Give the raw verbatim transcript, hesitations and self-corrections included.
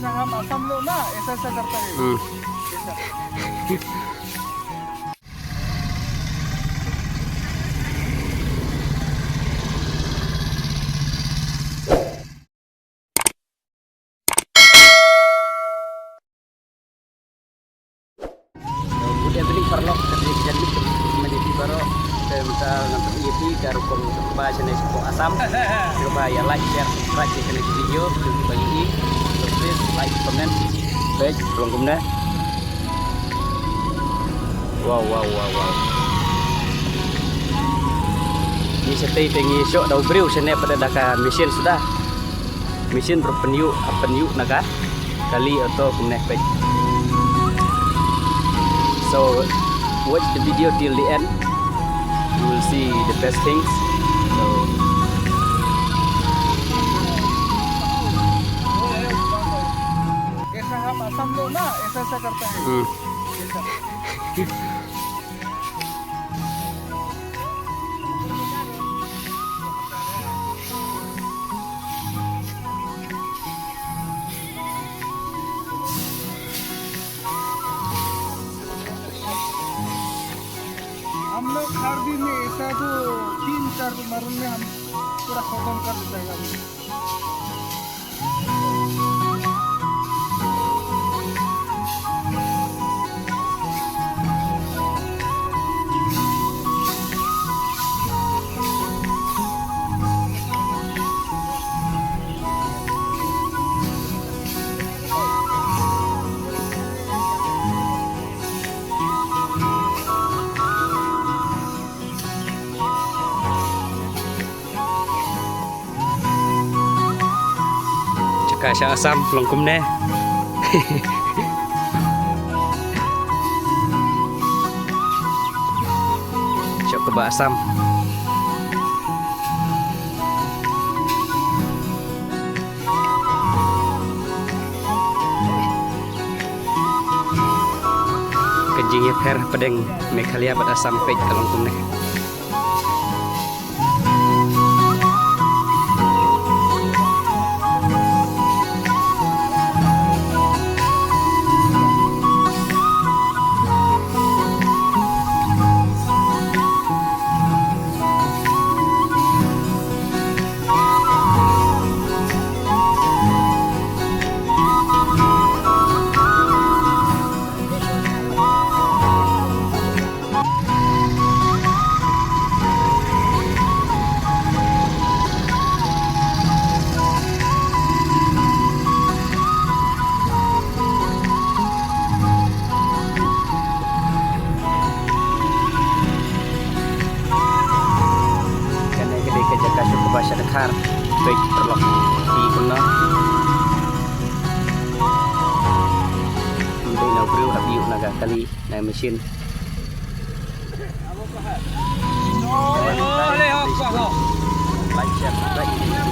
हम असम लोग ना ऐसा ऐसा करता है। हम्म। ऐसा। Good evening paralok, ka dei ka janmiet ka jong phi baroh. Te mynta ngan pyni ïa phi ka rukom jong ka ba shane shapoh Assam. Te ka ba ïa like, share, subscribe ïa kane ka video jong ka ba ïohi. So please like, comment. Peit, long kumne. Wow, wow, wow, wow. Ngi shatei te ngi ïoh da u briew shane pat da ka machine suda. Machine ruh pynïoh, pynïoh na ka kali auto kumne peit. So watch the video till the end. You will see the best things. So ऐसा हम असम लोग ना ऐसा ऐसा करता है। हम्म। ऐसा। हम लोग हर दिन में ऐसा तो तीन चार मारून में हम पूरा खत्म कर देता है हम। Jaka sha Assam long kumne. Sha kaba Assam. Ka jingïapher hapdeng Meghalaya bad Assam peit ka long kumne. Kane ka dei ka jaka sha kaba sha Dkhar. Peit paralok. Phi kumno. Ym dei na u briew hap ïoh na ka kali na machine. Like, share, subscribe.